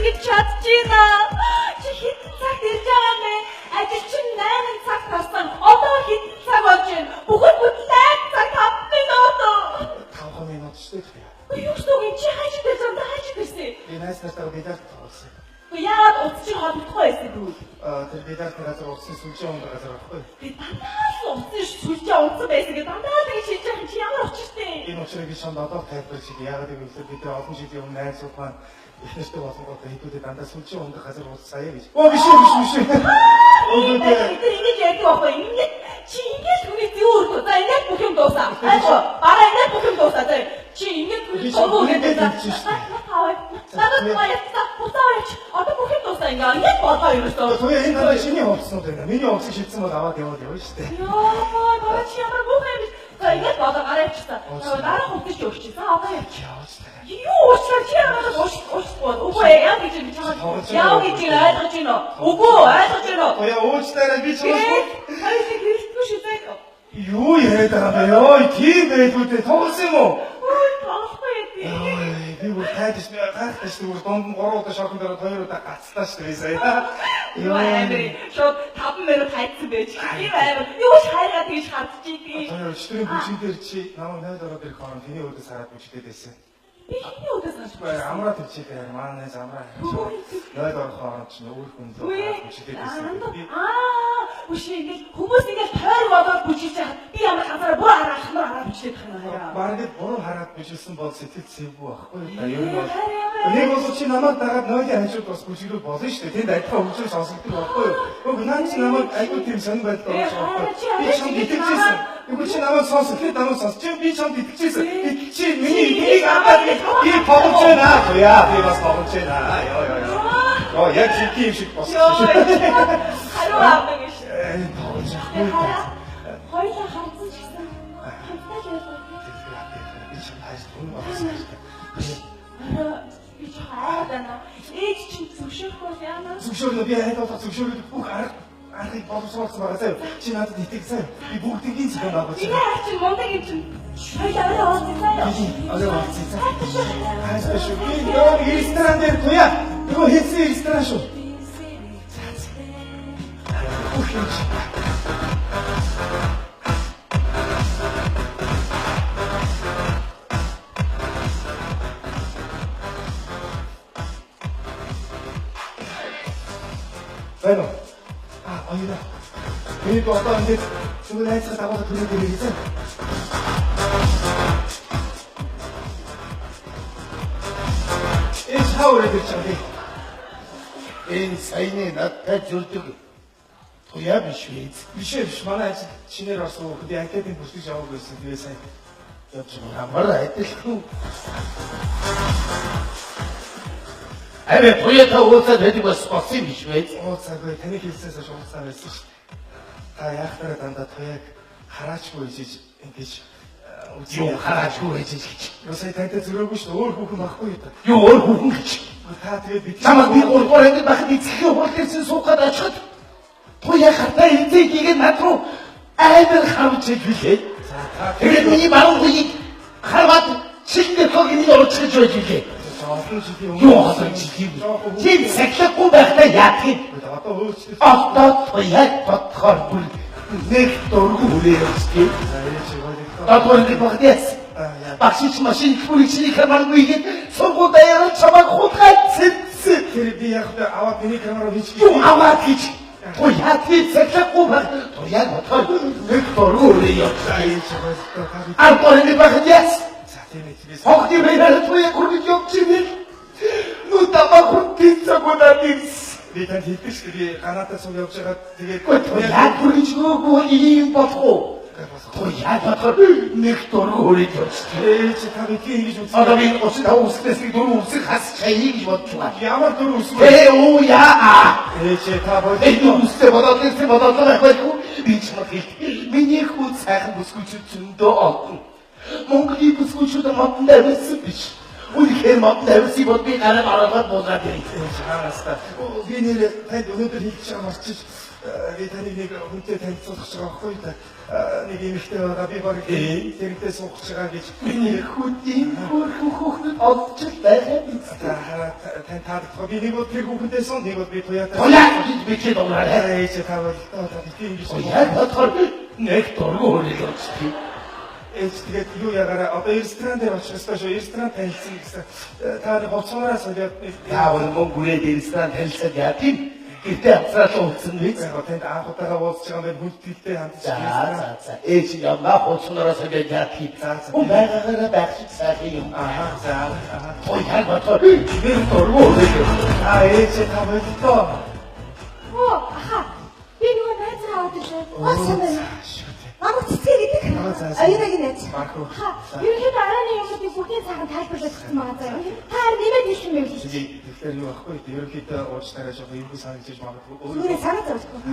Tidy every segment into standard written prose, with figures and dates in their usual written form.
Тэгэж чадчихна. Чи хэдэн цагт ирж байгаа юм бэ? Ажил чинь 8 цаг тарсан. Одоо хэдэн цаг болж байна? Бүхэл бүтэн 8 цаг 5 минут. 5 минут шүү дээ. Юу ч үг чи хайж ирсэн юм да хайж ирсэн. Би найз нартайгаа бильярд тоглосон. Гэхдээ яагаад утас чинь холбогдохгүй байсан бэ? Тэр бильярд газар утасны сүлжээ ундаг газар байхгүй. Би дандаа л утасны сүлжээ унтсан байсан гэдэг дандаа л ингэж хэлж байгаа юм чи ямар учиртай. Энэ учрыг би чамд одоо тайлбарлаж өгье. Яагаад гэвэл бид олон жилийн өмнө найзууд маань их нэртэй болонгууд хэдүүлээ дандаа сүлжээ ундаг газар уулзсаа гэж. Оо биш ээ биш биш. Өө тэр ингэж ярьдаг байхгүй. Ингэж чи ингэж хүний зүү өртөө. За ингээд бүх юм дуусаа. Айгу. Бараа ингээд бүх юм дуусаа. За чи ингэж хүний томуу гэдэг. Надад баярлалаа. Буцаа яваач. Одоо бүх юм дуусаа ингээ. Ингэж бодоо ерөөсөө. Тэгээ энэ дандаа шиний хувцснууд байна. Миний хувцсыг шидсэн бол аваад яваад явна шүү дээ. Йоо, бараа чи ямар муухай юм бэ? За ингэж бодоо гараа явчихсан. Дараа хувцас чи өгч. За одоо явчих. Юу уучлаа чи яагаад уучлахгүй? Үгүй яа гэж би чамайг яа гэж ойлгож байна уу? Үгүй ойлгож байна уу? Яа уучлаарай би чамайг хоёулаа хэрэггүй шүү дээ. Юу яриад байгаа бэ? Йой, тийм байлгүй дээ. Тоглосон юм уу? Ой, тоглохгүй яа. Йой, би бүр тайлж гайхтай шүү дээ. Дунд нь 3 удаа шокон дээр 2 удаа гацлаа шүү дээ сая. Йой, амар. Шууд 5 минут хайцсан байж. Тийм амар. Юу ч хайргаа тэгж хардж идэв. Хоёр өчтөрийн бүжиг дээр чи намайг 0 ороод ирэх хооронд тэний өөдөөс хараад бүжиглээд байсан. Би хиний өөдөөс харж байна. Амраа төвчээ манай найз амраа. 0 орох хооронд чинь өөр хүн л бүжиглээд байсан. Аа, үгүй ингээл хүмүүс ингээл тойр бодоод бүжиглэж хаад би ямар газараа бүр хараа ахмар хараад бүжиглэх юм аа. Бараг л буруу хараад бүжиглсэн бол сэтгэл зэвгүй байхгүй юу? Ер нь бол нэг бол чи намайг дагаад нойлын хажууд бас бүжиглүүл болно шүү дээ. Тэнд адилхан хөгжил сонсогддог байхгүй юу? Үгүй наа чи намайг айгүй тийм сонир байдалд оруулж байгаа байхгүй юу? Би чамд итгэжсэн. Үгүй чи намайг сонс, тэгэхээр намайг сонс. Чи би чамд итгэжсэн. Чи миний итгэлийг аваад би тоглож байна. Яа, би бас тоглож байна. Йоо ёо ёо. Йоо, яг жинхэнэ юм шиг болсон шүү. Хариу авдаг юм шиг. Тоглож байгаа. Хоёлаа харцсан ч гэсэн хамтдаа л ойлгоо. Би чамд хайж үнэ болсон шүү дээ. Би жоохон айд байна. Ээж чинь зөвшөөрөхгүй бол яана? Зөвшөөрнө би айд болох зөвшөөрөх бүх аргыг боловсруулсан байгаа заяа. Чи надад итэг заяа. Би бүгднийг зохион байгуулж байна. Би чинь мундаг юм чинь. Хоёлаа орой уулзъя заяа. Орой уулзъя заяа. Хайртай шүү. Би нөгөө ресторан дээр туяа. Нөгөө хийсэн ресторан шүү. Бүх юм чи. Байна уу? Аа, оюуна. Би одоо ингээд зүгээр найзгаа дагуулаад түрээд ирээ гэсэн. Энэ хаврыг ирж байгаа. Энэ саяны надтай зүрдэг туяа биш үү? Биш ээ, биш. Манай ажил шинээр орсон хүүхэд анкетыг бүртгэж авах байсан. Тэгээ сая явж байгаа. Ямар адилхан. Арай туяатай уулзаад байдаг бас болсон юм биш үү? Уулзаагүй, таны хэлсээс хойш уулзаа байсан шүү дээ. Та яахтараа дандаа туяаг хараачгүй ижиж ингэж юу хараачгүй ижиж гэж. Юу сая тантай зөрөөгүй шүү дээ. Өөр хүүхэн байхгүй юу та? Юу өөр хүүхэн гэж. Та тэгээд бид чамайг би 3 дугаар ангид байхад эцгийн хурал ирсэн суугаад очиход туяа хартаа эзээ хийгээд над руу амар харамж хэлээ. За та тэгээд миний баруун хүнийг харваад шилэн дээр тог энийг оруулчих гэж байж билээ. Олон жилийн өмнө юу олон жилийн тийм сахилахгүй байхдаа яадаг юм? Одоо өөрчлөлт. Одоо туяаг бодохоор бүр нэг дургу хүрээ явчихъя. За ээж хоёроо. Одоо нэг багт яасан. Багш чи машин бүрийг чиний камергүй игээд сургууль даяараа чамайг хулгайд цэцсэн. Тэр би яг вэ аваад миний камераар хийчих. Юу аваад гэж. Туяа тийм сахилахгүй байх. Туяаг бодохоор нэг дургу хүрээ явчихъя. Ээж хоёроо та би. Одоо нэг багт яасан. За тийм ээ тэгээс. Хогны баяраар туяа хүргэж явчихъя. Нүд амаа хүртэн цагуудаад ирсэн. Би танд хэлдэг шүү дээ. Би ганаатаа цуг явж байгаад тэгээд туяа хүргэж өгөөгүй ийм болох уу? Туяа бодохоор нэг дургу хүрэж явчихъя. Ээж та биднийг ингэж үзсэн. Одоо би 35 үсгээс нэг дөрөв үсэг хасчихъя гэж бодож байна. Ямар дөрөв үсэг вэ? Ээ үү яа. Ээж та бодож. Энэ үстэй бодоод ирсэн бодоод байх байлгүй. Би чамд хэлдэг. Миний хүү сайхан бүсгүйчүүд зөндөө олон. Монголын бүсгүйчүүд модонд авирсан биш. Үнэхээр модонд авирсыг бод би гараад ороод буулгаад ирээ. Ээж хаанаас та. Би нэр танд өнөөдөр хэлж байгаа марчиж би таныг нэг хүнтэй танилцуулах гэж байгаа байхгүй юу та. Нэг эмэгтэй байгаа би баг тэрнтэй суух гэж байгаа гэж. Миний хүүд ийм хөөрхөн хүүхнүүд олж л байгаа биз. За хараад тань таалагдах. Би нэг бол тэр хүүхэнтэй сун, нэг бол би туяатай. Туяа гэж би чи дуурай. Ээж та бол та бити ингэж. Яг бодохоор нэг дургу хөрөл болчих. Ээж тэгээд юу ягаараа одоо ресторан дээр очих ёстой шүү. Ресторан танилцсан гэсэн. Та хувцсаараа солиод Яавал мөнгө үрээд ресторан танилцаад яа тийм. Гэртээ авцраал уулзсан биз? Яг танд анх удаага уулзж байгаа юм байна. Хүндэтгэлтэй хандж За за за. Ээж ямаа хувцсаараа солиод яа тийм. Хүн байгаагаараа байх шиг сайхан юм. Аа за. Аа. Ой яг бодохоор нэг дургу хөрөл. Аа ээж та боллоо. Оо аха. Би нөгөө найзаа аваад ирлээ. Аа сайн байна. Шүү дээ. Намайг цэцгээ гэдэг. Аа, за, за. Аюурагийн найз. Марко. Аха. Ерөнхийдөө арааны юмнуудыг бүгдийг сайхан тайлбарлаж өгсөн байгаа заяа. Та харин нэмээд хэлэх юм байв. Тэгэхээр юу ахгүй дээ. Ерөнхийдөө уучлаарай жоохон эвгүй санагдаж магадгүй. Зүгээр санаа зовлохгүй.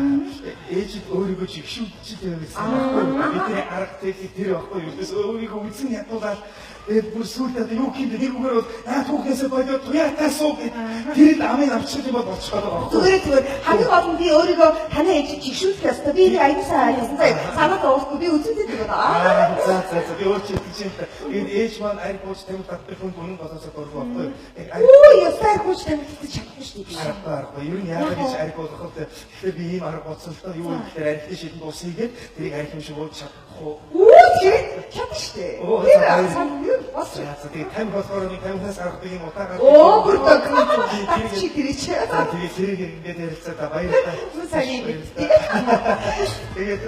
Ээжид өөрийгөө жигшүүлж байв гэсэн байхгүй юу? Бидний арга техник тэр байхгүй юу? Ердөөс өөрийгөө үзэн ядуулаад тэгээд бүр сүүлд одоо юу хийх вэ? Нэг үгээр бол наад хүүхнээсээ болоод туяатай суу гэд тэр л амын авчих юм бол болчих гээд байгаа байхгүй юу? Зүгээр зүгээр хамгийн гол нь би өөрийгөө танай ээж жигшүүлэх ёстой. Би энийг аюул сайн ойлгосон заяа. Санаа зовлохгүй би үзүүлдэг гэдэг. Аа за за за би өөр чи итгэж юм та. Тэгээд ээж маань арь бууж тамхи татдаг хүнд үнэн болоосоо дургүй байхгүй юу? Яг арь Үу ёстой архиуч тамхитаж чадахгүй шүү дээ. аргагүй аргагүй. Ер нь яагаад гэж арь болох вэ? Тэгэхээр би ийм арга бодсон л доо. Юу вэ гэхээр архины шидэн ус хийгээд тэрийг арх юм шиг ууж чадахгүй. Үу тэр чадна шүү дээ. Оо, Тэр за, сан юу бас. За за тэгээд тамхи болохоор нэг тамхинаас гаргадаг юм утаагаар. Оо бүр дог. Чи тэр чи. За тэгээд тэрийг ингээд ярилцаа та баярлалаа. Үу сайн. Тэгээд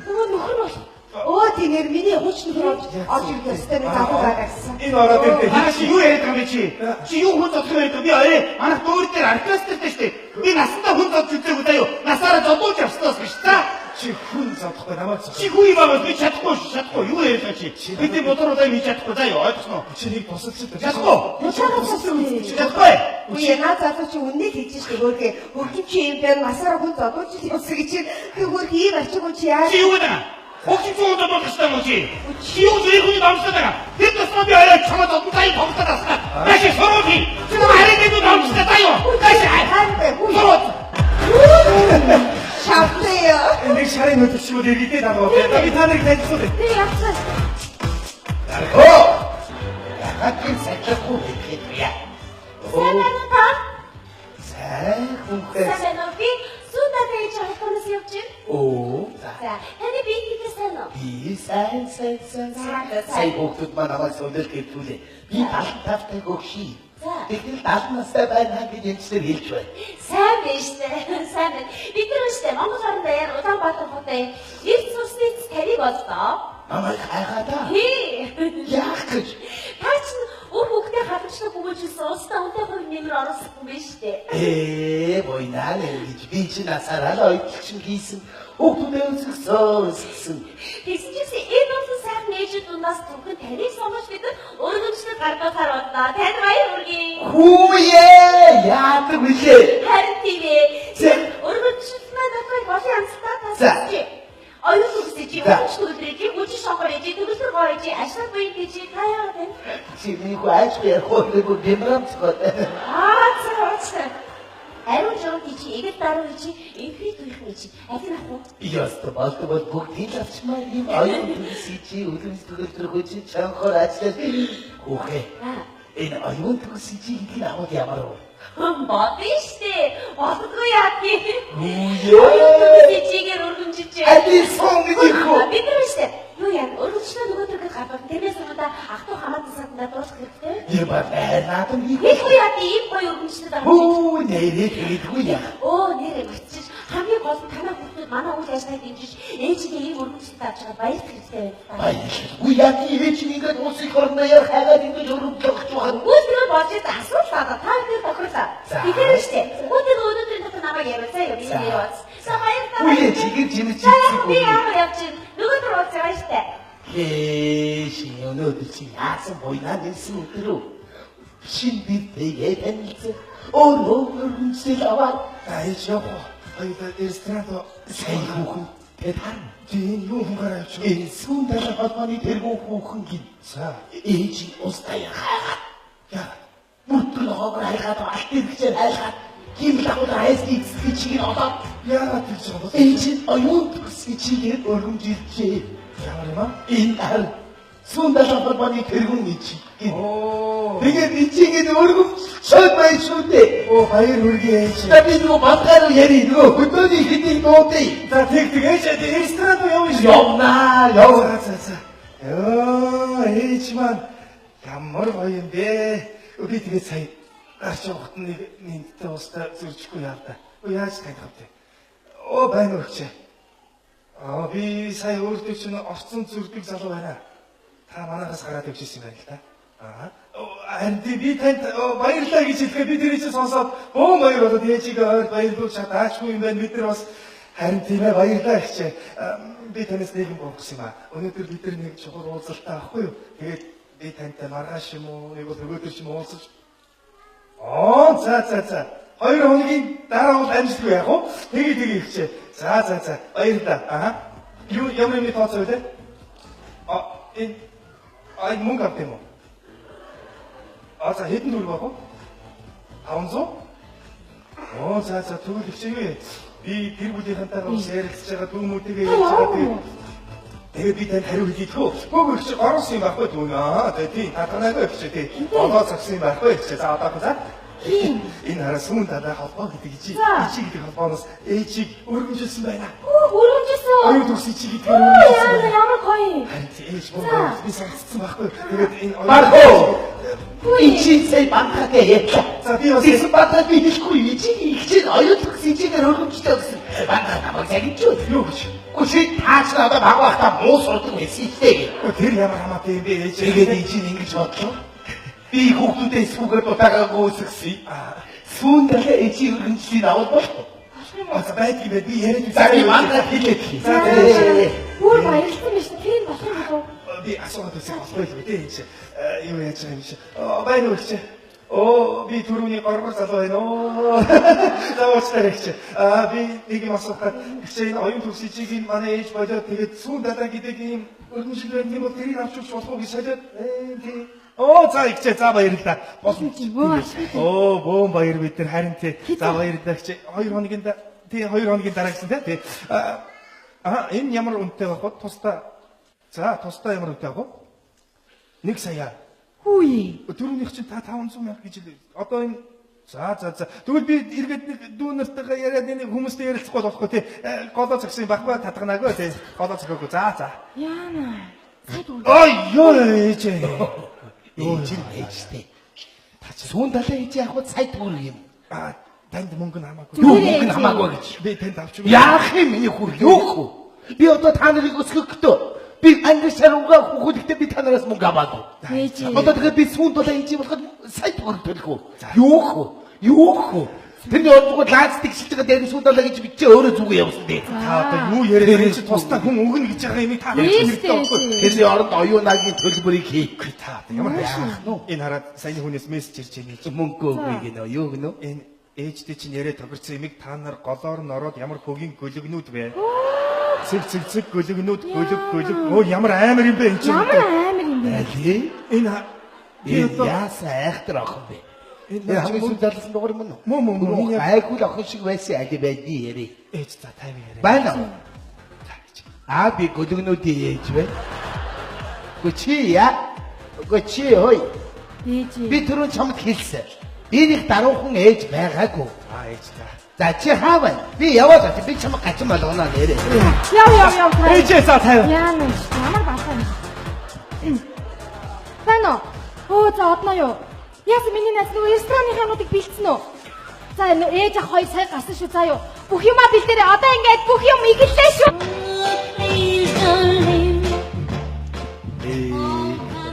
Нөгөө нөхөр нь бол Оо тиймэр миний хууч нөхөр олж орж ирэх ёстой нэг залуу байгаа гэсэн. Энэ ороод ирлээ. Аа чи юу яриад байгаа юм бэ чи? Чи юу хүн зодох юм яриад байгаа? Би орой манайх дүүр дээр оркестртэй штэ. Би насандаа хүн зодж үзээгүй заяо. Насаараа зодуулж явснаас биш та. Чи хүн зодохгүй намайг зодох. Чи хүн юм аа би чадахгүй шүү, чадахгүй. Юу яриад байгаа чи? Бидний бодор удаа хийж чадахгүй заяо. Ойлгосноо? Чи нэг тусалж Чадахгүй. Чадахгүй. Чадахгүй. Үгүй наа залуу чи үннийг хэлж штэ хөөрхөө. Хөгжим чи юм байна. Насаараа хүн зодуулж явсан гэж. Би хөөрхөө ийм ачаагүй чи яа. Чи юу гэдэг вэ? Хөгжим чи хүн зодуулах хэрэгтэй юм уу чи? Чи юу зэрэг хүний домжтой байгаа? Тэр тусмаа би орой чамаа зодон заяа тоглолтод аснаа. Нааш сурвал хий. Чи намайг харин дэдүү домжтой заяо. Нааш Хаан бай. сурвал. Шавтаа. Нэг шарын хөдөлгчүүд иргэдээ дагав. Би та нарыг танилцуулъя. тэр явцсан. Даргоо. Яагаад тэр сахиахгүй байх юм яа? Сайн байна уу та? Сайн хүүхэн. Сайн байна уу? Би сүйдээ ээж холбооноос явж байна. Оо. За. За, таны бие хийхээ сайн уу? Би сайн сайн сайн. За, за. Сайн хүүхдүүд маань намайг зөвлөл гэлтүүлээ. Би 75 тай хөгший. За. Тэгтэл 70 настай байна гэж эмчлэр хэлж байна. Сайн байна штэ. Сайн байна. Бид нар штэ Монгол орн даяар Улаанбаатар хотын эрт сурсны таныг олдоо. Намайг хайгаадаа. Хий. Яах гэж? Та чинь үр хүүхдээ халамжлаг бөгөөжүүлсэн улстай үнэтэй хувь нэмэр оруулсан хүн биш штэ. Буйнаа нэр гэж би чи насаараа л ойдолчин хийсэн. Хүүхдүүдээ өсгсөн, өсгсөн. Тэгсэн чинь энэ болсон сайхан ээжүүд дундаас зөвхөн таныг сонгож бид нар өргөмжлөд гаргахаар бодлоо. Танд баяр хүргэе. Хүүе, яадаг вүлээ? Харин тийм ээ. За. Өргөмжлөл маань одоо олон янзтай За. тасч. Оюун үсэж, За. өгч төгөлдрэж, хүчин шохор ээж, төгөлдөр гоо ээж, ашиг буян гэж та яагаад байна? Чи миний хүү айж ярих уу гэмрам цохоод. Аа за уучлаарай. Ариун журам чи эгэл даруй чи энхри туйхан чи аль нь авах вэ? Яста болдог бол бүгдийг л авчмаар юм оюун төгсөй чи үлэмж төгөлдрөх чи чанхор ажиллаж хүүхээ. Аа. Энэ оюун төгсөй чи гэдгийг авах ямар вэ? Бодно штэ. Боддгоо яа тий. Хүүе. Оюун төгсөй чигээр өргөмжиж. Аль сон гэж хөө. Бид нар штэ. Юу яа өргөмжлөө нөгөөдрөг гаргах. Тэрнээс өмнө ах トゥ хамаатан садандаа дуусах хэрэгтэй. Юм ба наадам хийх. Хэлгүй яа тий ийм гоё өргөмжлөл байгаа. Хүү нэрээ тэгдэггүй яа. Өө нэрээ мартчих. Хамгийн гол нь танай хүүхдүүд манай үйл ажиллагааг дэмжиж ээжигээ ийм өргөмжлөлт авч байгаа баярлах хэрэгтэй байна. Баярлалаа. Яа тий чи ингээд улсын хорноо яар хайгаад ингэж өргөмжлөх гэж байгаа. Үгүй тэр болж исэн асуудал аа та тэр тохирлаа. За. Тэгэхээр штэ. Хүүхдийн өнөөдрийн дотор намайг яриулсаа юу би За. нэр бац. За баярлалаа. Үгүй чигээр жимэж За яг би чийцэг. ямар явж байна. Нөгөөдөр уулзгаа штэ. Хээ шин өнөөдөр чи яасан буйнаа нэлсэн өдөр үү? Шин бид тэгээ танилцсан. Өөр өргөмжлөл аваад Ээж явах уу? Хоёулаа ресторанд сайн хүүхэн тэд харна. чи энэ юу хунгараа явчих вэ? Энэ сүүн далай холбооны тэргүүн хүүхэн гин. За. Ээж нь ус даяар хайгаад Яагаад? Бүтэн хоогоор хайгаад алт дэрэгчээр хайгаад гимэл агуул айсны эцэсний чигийг олоод Яагаад тэгж байгаа юм бэ? ээж нь оюун төгсгий чигээр өргөмжилжээ. Ямар юм аа? Энэ ар сүүн далай холбооны тэргүүн ээж. Оо. Тэгээд ичигээд өргөмжлөд байна шүү дээ. Оо баяр хүргэе ээж. За би нөгөө бантгаар руу ярий нөгөө хөдөөний хэдийг дуудъя. За тэг тэг ээж ресторан руу явна шүү. Явнаа явна. За за за. Йоо ээж маань ямар гоё юм бэ? Би тэгээд сая гарч явахад нэг мэндтэй уустай зөрчихгүй яав та. Өө яаж таних вэ? Оо байна уу чи? Аа би сая өөртөө чинь орцсон зүрдэг залуу байна. Та манахаас гараад явж ирсэн юм байна л та. Аа. Харин би танд баярлалаа гэж хэлэхэд би тэр чинь сонсоод бөөн баяр болоод ээжигээ ойр баярлуулж чадаагүй юм байна. Бид нар бас харин тийм ээ баярлалаа гэж. Би танаас нэг юм болгосон юм аа. Өнөөдөр бид нар нэг чухал уулзалтаа авахгүй юу? Тэгээд би тантай маргааш юм уу, нэг бол нөгөөдөр ч юм уулзаж. Аа за за за. 2 хоногийн дараа бол амжилтгүй яах вэ? Тэгээ тэгээ ихчээ. За за за. Баярлалаа. Аа. Юу ямар юм тооцоо вэ? А энэ ай мөнгө авт юм уу? А за хэдэн төгрөг авах вэ? 500? Оо за за тэгвэл ихчээ. Би гэр бүлийнхэнтэйгээ бас ярилцж байгаа дүүмүүтэйгээ ярьж байгаа. Тэгээд би танд хариу хэлье дөө. Гөө ихчээ горонсон юм байхгүй дүү. Аа тэгээ тийм татганаагүй ихчээ тий. Долоо цагсан юм байхгүй ихчээ. За одоо за. Энэ хараа сүүн талаа холбоо гэдэг ичи. Ичи гэдэг холбооноос ээжийг өргөмжилсөн байна. Өргөмжилсөн. Оюун төгс ичи гэдгээр өргөмжилсөн байна. Ямар гоё. Харин ээж мөн би сонсцсон байхгүй. Тэгээд энэ Мархо. Ичи сая банкатай ярьлаа. За би бас Тэгсэн банкаа би хэлэхгүй ичи ихчээ оюун төгс ичигээр өргөмжтэй гэсэн. Банкаа намайг загинчүү. юу гэж? Үгүй та ч надад баг байхдаа муу сурдаг байсан ихтэй гэ. Тэр ямар хамаатай юм бэ ээж? Тэгээд ичи ингэж бодлоо. Би хүүхдүүдээ сүүгээр дутаагаагүй үсгсэн. Сүүн далай ичи өргөмжлийг авал болох. За байдгийн байд би яриад За би банкаа хэлээд. За тэгээд Бүр баярлсан биш тэр нь болох юм болов? Би асуугаад үзэх болохгүй л үү энэ чи. Юу яаж байгаа юм чи. Байна уу чи? Оо би түрүүний горгор залуу байна оо. За уучлаарай чи. Аа би нэг юм асуухад чи энэ оюун төгс ичиг энэ манай ээж болоод тэгээд сүүн далай гэдэг ийм өргөмжил байна тийм бол тэрийг авч өгч болох уу гэж солиод тий. Оо за ихчээ за баярлалаа. Болно. Оо бөөн баяр бид нар харин тий. За баярлалаа чи. 2 хоногийн тий 2 хоногийн дараа гэсэн тий. Аа энэ ямар үнэтэй байх вэ? Тусдаа. За тусдаа ямар үнэтэй байх вэ? 1 сая. Хүү. Түрүүнийх чинь та 500 мянга гэж хэлээ. Одоо энэ за за за. Тэгвэл би эргээд нэг дүү нартайгаа яриад нэг хүмүүстэй ярилцахгүй болохгүй тий. Голоо зогсон юм байхгүй татганаагүй тий. Голоо зогоогүй. За за. Яана. Сая төгрөг. Ой ёо ээжээ. Ээж нь ээжтэй. Сүүн далай ээж явах сая төгрөг юм. Аа танд мөнгө нь хамаагүй. Юу мөнгө нь хамаагүй гэж. Би танд авч өгье. Яах юм миний хүр юу хөө? Би одоо та нарыг өсгөх гэдэг. Би англи шарууга хүүхдэгтээ би та нараас мөнгө аваагүй. Ээж. Одоо тэгэхээр би сүүн далай ээж болоход сая төгрөг төлөх үү? Юу хөө? Юу хөө? Тэрний ордгоо лааз тэгшилж байгаа дээр сүүн далай гэж би чи өөрөө зүг явсан дээ. Та одоо юу яриад энэ чи тусдаа хүн өгнө гэж байгаа юмыг та Ээжтэй, хэрэгтэй байхгүй. ээжтэй. Тэрний оронд оюунагийн төлбөрийг хийхгүй. Та одоо ямар яах нь вэ? Энэ хараад саяны хүнээс мессеж ирж байна. Мөнгө өгье гинөө юу гинөө? Энэ ээжтэй чинь яриа тохирсон юмыг та нар голоор нь ороод ямар хөгийн гөлөгнүүд вэ? Цэг цэг цэг гөлөгнүүд гөлөг гөлөг. Өө ямар амар юм бэ энэ чинь. Ямар амар юм бэ? Али? Энэ би Энэ одоо яасан айхтар охин бэ? Энэ Энэ хамгийн сүүлд залсан дугаар юм уу? Мөн, мөн, мөн. Миний- Айхуул охин шиг байсан али байдгийг яри. ээж за тайван яриа. Байна уу? За ээж. Аа би гөлөгнүүдийн ээж вэ? Үгүй чи яа? Үгүй чи хой. Ээж. Би түрүүн чамд хэлсэн. Би нэг даруухан ээж байгаагүй. Аа ээж за. За чи хаа байна? Би яваад очив. Би чамайг гачин болгоно нэрээ. Яв яв яв. Ээжээ за тайван. Яана ямар балаа юм. Байна уу? Өө за одно юу? Яасан миний найз нөгөө рестораныхаа юмнуудыг бэлдсэн үү? За ээж ах хоёр сая гарсан шүү заа юу. Бүх юмаа бэлдээрэй. Одоо ингээд бүх юм игэлээ шүү.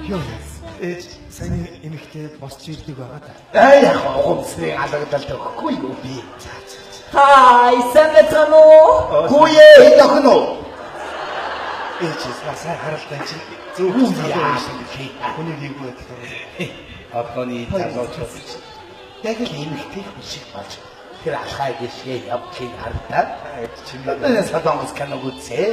Юу ээж саяны эмэгтэй босч ирдэг байгаа та. Аа яг угамсрыг алгадал өгөхгүй юу би. Хай, сайн байцгаана уу? Гүү ээ энэ охин уу? Ээж за сайн харалтай чинь зөв Юу залуу яа юм шиг. Хүнийг ийгүү байдалд оруулах. Охины залуучууд яг л эмэгтэй хүн шиг болж тэр алхаа гიშгээ явдлыг хардаа. Ээж чимээ. Одоо солонгос киног үзээ.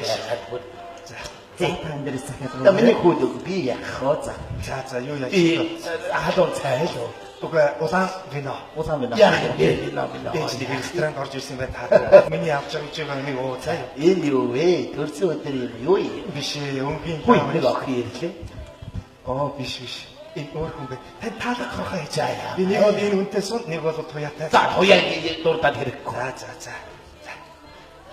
Яхад бүр. За За та энэ дээрээс захиалга. За миний хүүд би яах вэ? За. За за юу яаж Би вэ? халуун цай л уу? Үгүй улаан вино. Улаан байна. Яах юм бэ? Вино вино. Ээж нэг ресторанд орж ирсэн байх та. Миний авч байгаа юмыг уу заа юу? Энэ юу вэ? Төрсөн өдөр юм юу юм? Биш ээ, өнгийн Хүй нэг охин ирлээ. Оо биш биш. Энэ өөр хүн бэ. Тань таалагдах байхаа ээж. За, яа. Би нэг бол энэ хүнтэй сун, нэг бол туяатай. За туяа дурдаад хэрэггүй. За за за. За.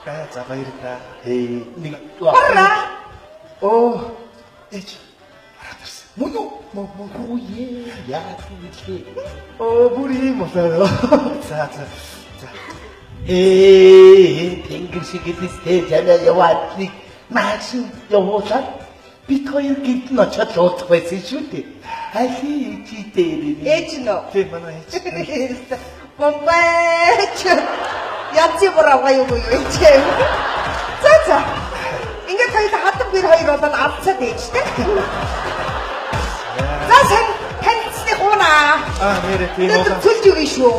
За за баярлалаа. Ээ нэг Бараа. Оо ээж. Бараад ирсэн. Мөн үү? Мөн мөн үе яа тийлээ. Оо бүр ийм болоо. За за. За. Ээ тэнгэр шиг гэдэстэй замаа яваад нэг машин явуулаад бит хоёр гинт нь очиод луудах байсан шүү дээ. Али чи дээр. Ээж нөө. Тийм манай ээж. Бомбайч. Янзи бураа юу юу чи. За за. Ингээд хоёул хатан бир хоёр болоод алцаад ээжтэй. За сайн танилцсны хуунаа. Аа нэрээ тийм Өнөөдөр уу. төлж өгнө шүү.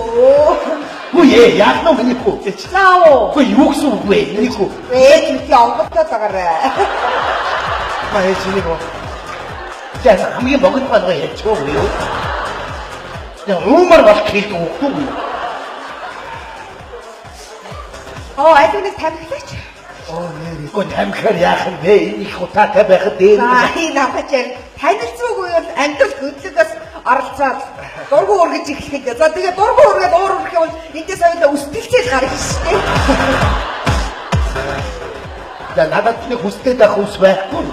Үгүй ээ яах нь миний хүү. За уу. Үгүй юу гэсэн үг вэ? Миний хүү. Ээж үгүй онгоцтой дагаарай. Ба ээж энийг уу. За хамгийн богино болгоо ярьчих уу юу? Я уумар бол хэлдэг үгүй юу? Оо аль үнээс тамхилаач. Оо нэрээ. Үгүй тамхиар яах юм бэ? Энэ их утаатай байхад дээр. За энэ намайг танилцсангүй бол амьдрал хөдлөгөөс оролцоод дургу үргэж эхлэх юм. За тэгээ дургу үргээд уур үргэх юм бол эндээс хоёулаа өстөлцэл гарна шүү дээ. За надад нэг хүсдэг байх ус байхгүй.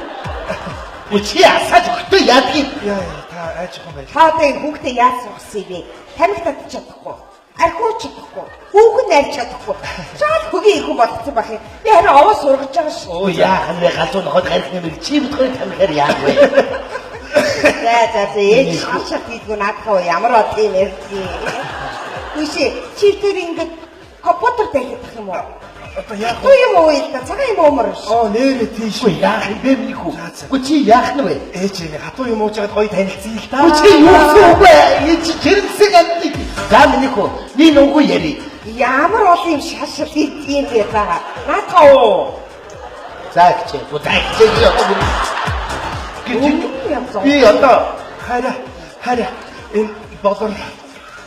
Үгүй чи асааж өгтөө яадгийг. Яа яа та айжхан байж. Та одоо энэ хүүхдээ яаж сургасан юм бэ? Тамхи татчих чадахгүй. Архиуч чадахгүй. Хүүхэн найрч чадахгүй. Жаал хөгийн их хүн болгоцсон байх юм. Би харин овоо сургаж байгаа шүү. Оо яах юм бэ? Галзуу ноход гарих нэмэр чи битгий тамхиар яах вэ? За за за ээж шашаад хийдгүү наадхаа ямар од юм ярьдгийг. Үгүй чи тэр ингээд компьютер дайлах юм уу? Одоо яах Туу юм уу л да цагаан юм уумар ш. Оо нэрээ тийш. Үгүй яах юм бэ миний хүү? За, за. Үгүй чи яах нь вэ? Ээж энийг хатуу юм ууж байгаад гоё танилцъя л та. Үгүй чи юу гэсэн үг вэ? Энэ чи чирэмсэн амьтыг. За миний хүү, нэг нүгүү яри. Ямар олон юм шашил хийдгийм бэ за. Наадхаа уу. За хичээ. За хичээ би одоо бүр Юм зоо. би одоо Хараа хараа энэ болор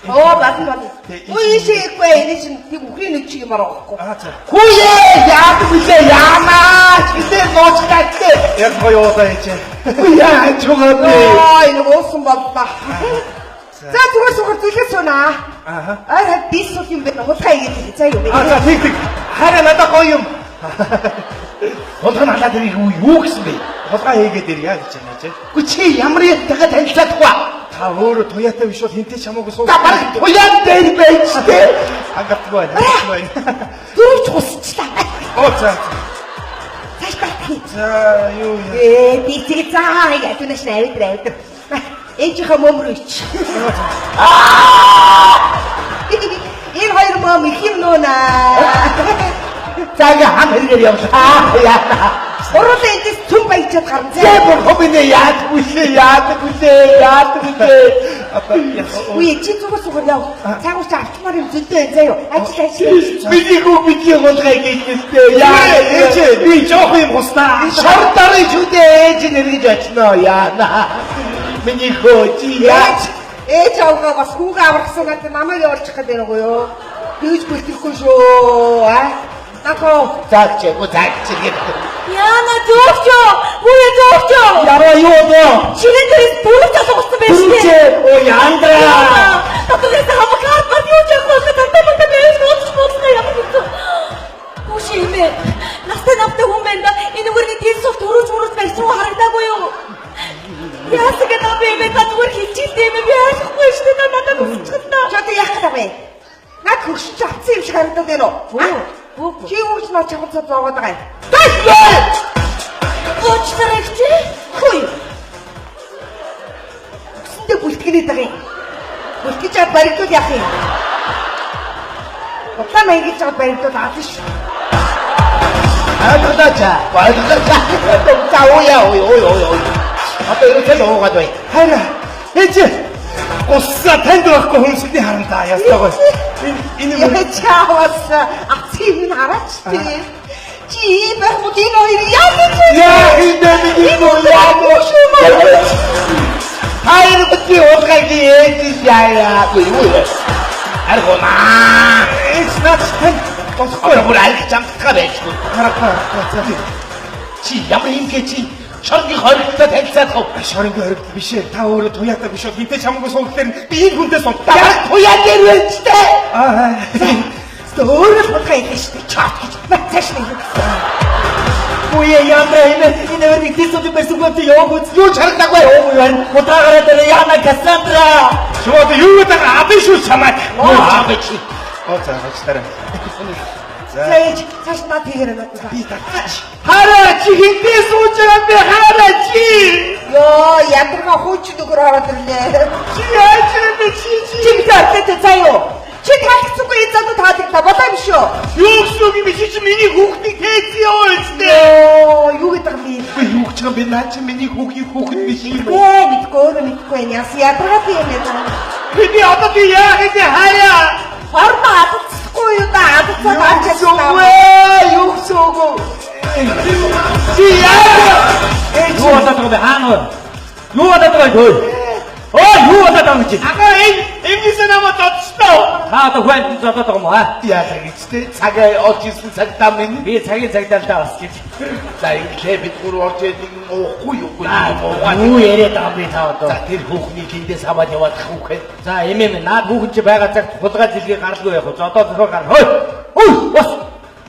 Оо басан басан. Үгүй ийшээгүй энэ чинь тийм үхрийн нэг чиг юмар байхгүй. Аа за. Хүүе яадаг вүлээ яамаа чилээ нууцлаатай. Яг гоё уулаа ээж. Үгүй яа чугаа бэ? Оо энэ уусан боллоо. За зүгээр зүгээр зүлгээ сунаа. Ааха. Ай хад дисул юм байна. Хулгай хийгээд за юу. Аа за тэг тэг. Хараа надад гоё юм. Хулгай халаад ирэх үү юу гэсэн бэ? Хулгай хийгээд ирья гэж байна ээж. Үгүй чи ямар ятгаа танилцаадгүй. Та өөрөө туяатай биш бол хинтээ чамаагүй суу. Та бараг туяан дээр байж тээ. Хангалтгүй байна. Хангалтгүй байна. Дөрөвч хусчлаа. Оо за. Цааш тах. За юу яа. Ээ би зэг заа ядуунаш авидэр авидэр. Ээжийнхээ мөм рүү ич. Энэ хоёр мөм их юм нүүнаа. За ингээ хам хэрэгээр явлаа. Яа. Гурлаа эндээс түн баяжаад гарна Зэ зэ. бурхан минь ээ, яадаг вүлээ яадаг вүлээ яадаг вүлээ. Одоо яг Үгүй чи зүгээр зүгээр яв. Цаагуур чи авчмаар юм зөндөө байна заа юу. Ажил ажил. Миний хүү бидний хулгай хийлээ. Яа ээж би жоох юм хуснаа. Шор дарын шүү дээ ээж нь эргэж очноо яана. Миний хөө чи яаж Ээж авгаа бас хүүгээ аврахсан надад намайг явуулчих гэдэг юм уу юу? Тэгж бэлтгэхгүй шүү. Аа. Нако заагч яг заагч гэдэг. Яна зөөвчөө! Үгүй зөөвчөө! Яраа юу болоо? Чирэн дээрээс дөрөв залуу гуцсан байж Дөрөвчээ. Оо яндра. Татварээс хамгаар бат юу ч явах болохгүй татвар мата байж уучих болсон ямар хэцүү. Хүүш юм бэ? Настай навтай хүн байна да. Энэ үгэрний дил суфт өрөөж өрөөж барьсан уу харагдаагүй юу? Яасан гэдэг юм бэ? Та зүгээр хилчилтэй юм би ойлгохгүй шүү дээ. Та надад үсчих л та. чи одоо яах гэдэг вэ? Над хөгшин чи авсан юм шиг харагдаад байна уу? Үгүй. Чи юу ч над чавцаа зоогоод байгаа юм. Уучлаарай чи. Хүй. Үсэндээ бүлтгэнээд байгаа юм. Бүлтгэж аваад баригдвал яах юм? Удлаа маяг гэж аваад баригдвал ална шүү. Ойлголоо чаа. Ойлголоо чаа. За ууя ой ой ой ой. Одоо ерөөсөө л уугаад бай. Хараа ээж гусаа танд байхгүй хүмсгний харамдаа ястай гоё. Энэ энэ Яа чаавас авсан юм нь хараач тий. Чи ийм байх бол энэ хоёрыг яаж вэ? Яа хийдэ миний хүү яа Хайр бити хулгай ээж яа юу юу. Аргонаа. ээж наач танд болохгүй. Одоо бүр арх чамтгаа байжгүй. Харахгүй. За Чи ямар юм гэ чи Шоронгийн хоригдлоо танилцаад хав. Шоронгийн хоригдол биш ээ. Та өөрөө туяатай биш бол хинтээ чамаагүй сууглаар би энэ хүнтэй суух. Яг туяа дээр байж тээ. Аа. Өөрөө л хулгай хийлээ шүү дээ. Чат гэж. Наа цааш нэг. Үе яндра энэ энэ өрийг тийсүүд барьсан гот яваг үз. Юу ч харагдаагүй. Юу яа? Худаа гараад ирээ яна Кассандра. Чи одоо юу гэдэг абын шүү чамайг. Аа би чи. Оо за уучлаарай. За ээж цааш наад хийгээрэй надад. Би татчих. Хараа чи хинтээ сууж байгаа юм бэ? Хараа чи. Йоо, ядаргаа хуучин нөхөр ороод ирлээ. Чи яаж юм бэ чи чи? Чи битээ заа юу? Чи таалагдсангүй энэ залуу таалагдлаа болоо юм шүү. Юу гэсэн үг юм бэ? Чи чи миний хүүхдийг тээцсэн яваа үстэй. Йоо, юу гэдэг юм бэ? Би юу гэж байгаа юм бэ? Наа чи миний хүүхийн хүүхэд биш юм уу? Бэ мэдгүй өөрөө мэдгүй байх. Яс ядаргаа би юм яа. Би одоо би яах юм бэ? Хараа. Хорно алдцахгүй юу да? Алдцаад авч Юу явсан. вэ? Юу гэсэн үг вэ? Чи яах? Юу болоод байгаа юм бэ? Хаана вэ? Юу болоод байгаа юм бэ? Ой, юу болоод байгаа юм чи? Ага энэ эмнээсээ намайг зодчихлоо. Та одоо хүн зодоод байгаа юм уу? Аа? Яалаа гэж те цагаа олж ирсэн цагтаа минь. Би цагийн цагдалдаа бас гэж. За инглээ бид гур орж ирээд нэг уухгүй юу нэг уугаад. Юу яриад байгаа юм бэ та одоо? За тэр хүүхнийг эндээс аваад яваад хүүхэд. За эмээ минь наад хүүхэн чи байгаа цагт хулгай зэлгээ гаралгүй явах. Зодоо зохио гар. Хой. Ой, бас.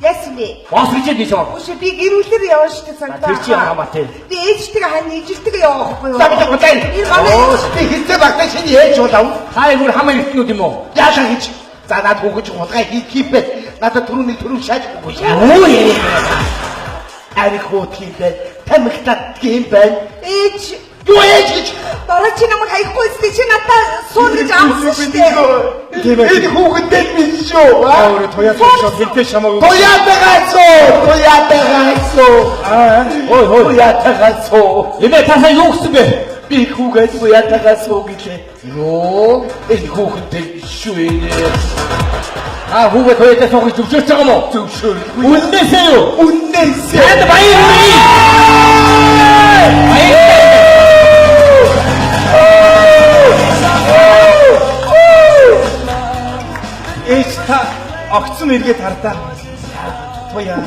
Яасан бэ? Бос гэж би чам. Үгүй би гэрүүлэр явна шүү дээ цагдаа. Тэр чи хамаатай. Би ээжтэйгээ хань ижиртэйгээ явах байхгүй юу? За бид гутай. Энэ манай Оо би хинтээ багтаа шинэ ээж болов. Та энэ бүр хамаа эртнүүд юм уу? Яалаа гэж. За наад хүүхэн чи хулгай хийх юм бэ? Надад түрүүний түрүү шааж өгөөч. Юу яриад байгаа? Ариг хөөх юм бэ? Тамхитат юм байна. Ээж Юу ээж гэж? Дараа чи намайг хаяхгүй үстэй чи надад суун гэж амсан шүү дээ. Тийм ээ. Энэ хүүхэндээ биш шүү. Та өөрөө туяатай биш бол хинтээ чамаагүй. Туяатайгаа суу. Туяатайгаа суу. Аа. Ой, ой. Туяатайгаа суу. Эмээ та сая юу гэсэн бэ? Би хүүгээд туяатайгаа суу гэлээ. Юу? Энэ хүүхэндээ биш шүү энэ. Та хүүгээ туяатай суухыг зөвшөөрч байгаа юм уу? Зөвшөөрөлгүй. Үннээсээ юу? Үннээсээ. Танд баяр хүргэе. Баярлалаа. Ээж та огцон эргээд хардаа. Туяа.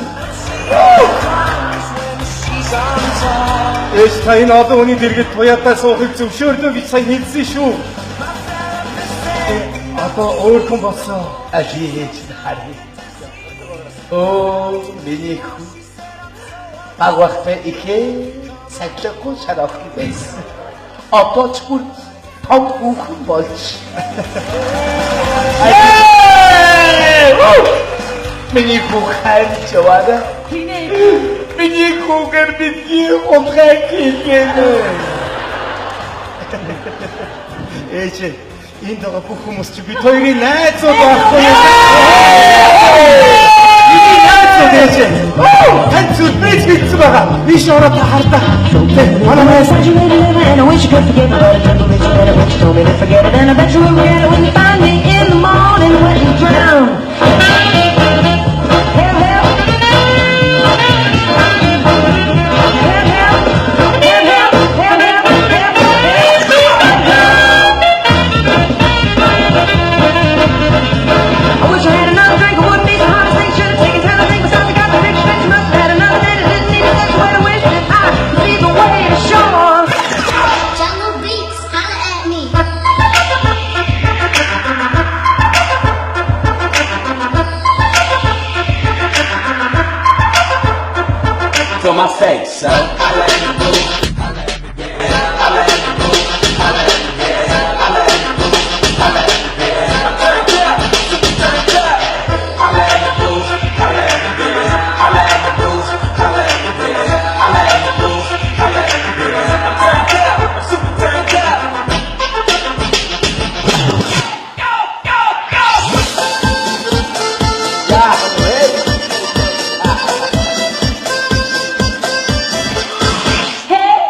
Ээж та энэ олон хүний дэргэд туяатай суухыг зөвшөөрнө гэж сая хэлсэн шүү. Одоо өөр хүн болсон. Али ээж нь харъя. Оо миний хүү. Баг багтаа ихээ цаглахгүй шарах байсан. Одоо ч бүр том хүүхэн болж. Миний хүү хайрч яваа. Тинэ. Миний хүүгээр бидний хулгай хийлээ. Ээж энд байгаа бүх хүмүүс чи бид хоёрын найзууд байхгүй юу? Миний найзууд ээж. Тань зүлбэж хэлсэн байгаа. Ийш ороо та хардаа. Манай найз And I wish you could forget me, but I can't believe you better when you told me to forget it. And I bet you will regret it when you find me in the morning when you drown. Help, help. Help, help. Help, help. Help, help. Help, help. I wish I had another drink, it wouldn't be so hard to think. Should've taken time to think. Besides, I got the picture. That you must have had another day that didn't even touch. But I wish that I could see the way to shore. Jungle Beats, holla at me. To my face, son. Hey.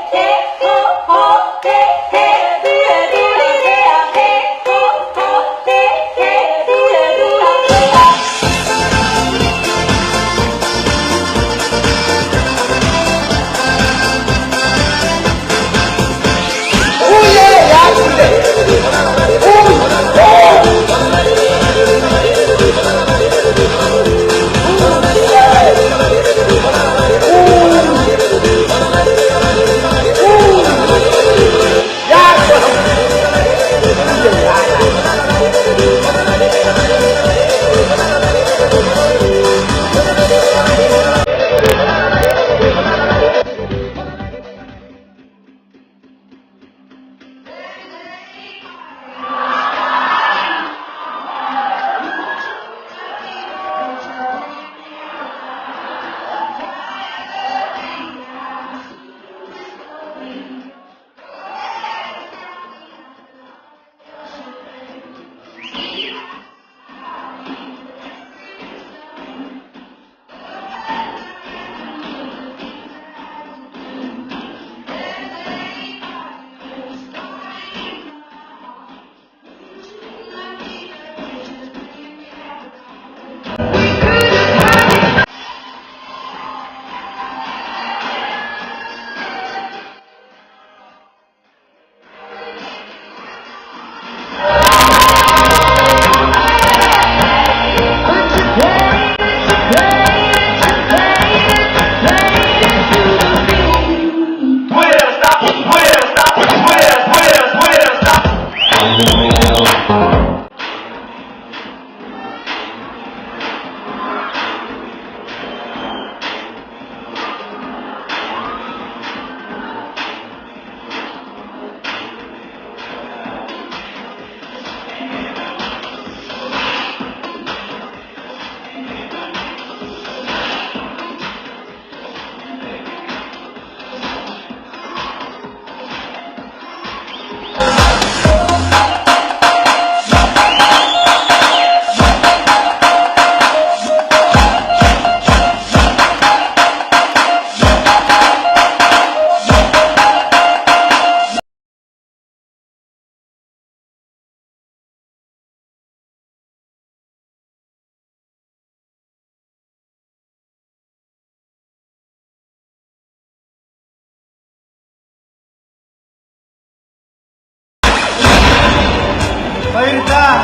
Баярлалаа.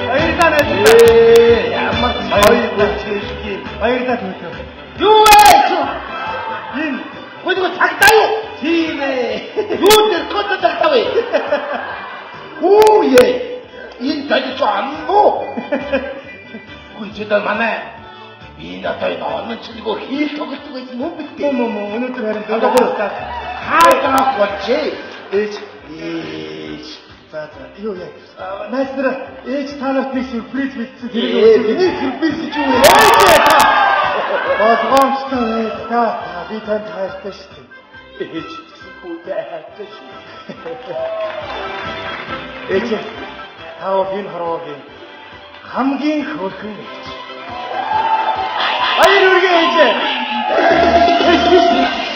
Баярлалаа найзуудаа. Ээ ямар гоё бүжгэлгүй. Баярлалаа төлөө. Юу вэ? Энэ Гүдгүү цагдаа юу? тийм ээ. Юу тэр код цагдаа вэ? Хүү ээ. Энэ тань ч амбу. Гүнчэд манай би надад энэ онон чилгөө хийл тоглолт байсан юм бит. Мө мө мө өнөөдөр харин Одоо бүр хаа болжээ. Ээж Ээж. за за юу яа. Найз нараа ээж та нарт нэг сюрприз бэлдсэн тэрийг Ээ, өгч миний сюрприз чи юу вэ? Ээж та болгоомжтой бай та. Би танд хайртай шүү дээ. Ээж гэсэн хүүтэй хайртай шүү. Ээж та бол энэ хорвоогийн хамгийн хөөрхөн ээж. Баяр хүргэе ээж. Ээж биш.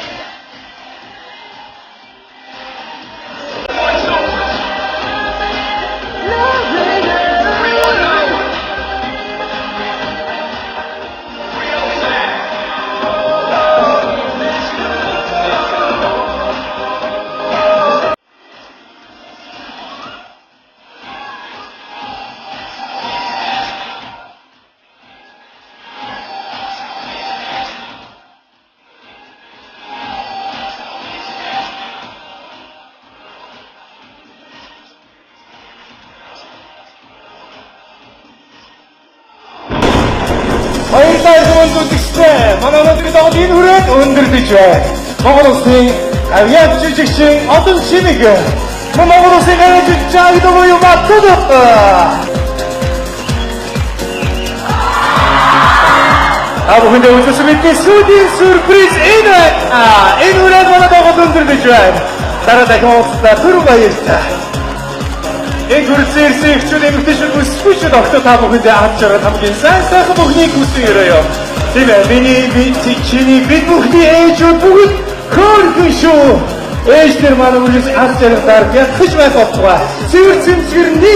Баярлалаа иргэн үзэгчдээ. Манай өнөөдрийн тоглолт энэ хүрээд өндөрлөж байна. Монгол улсын авиа жүжигчин Олон Шимэг. Мөн Монгол улсын авиа жүжигчин Агдаг буюу Батуд. Та бүхэндээ үзүүлсэн бидний сүүлийн сюрприз энэ байна. Энэ хүрээд манай тоглолт өндөрлөж байна. Дараа дахин уулзлаа. Түр баярлалаа. Энэ хүрэлцэн ирсэн эхчүүд эмэгтэйчүүд бүсгүйчүүд октоо та бүхэндээ ад жаргал хамгийн сайн сайхан бүхнийг хүсэн өрөөё. Тийм ээ, миний би чиний бид бүхний ээжүүд бүгд хөөрхөн шүү. Ээж нар манай үргэлж ад жаргалаар ятгах байх болтугай. Цэвэр цэмцгэр нэг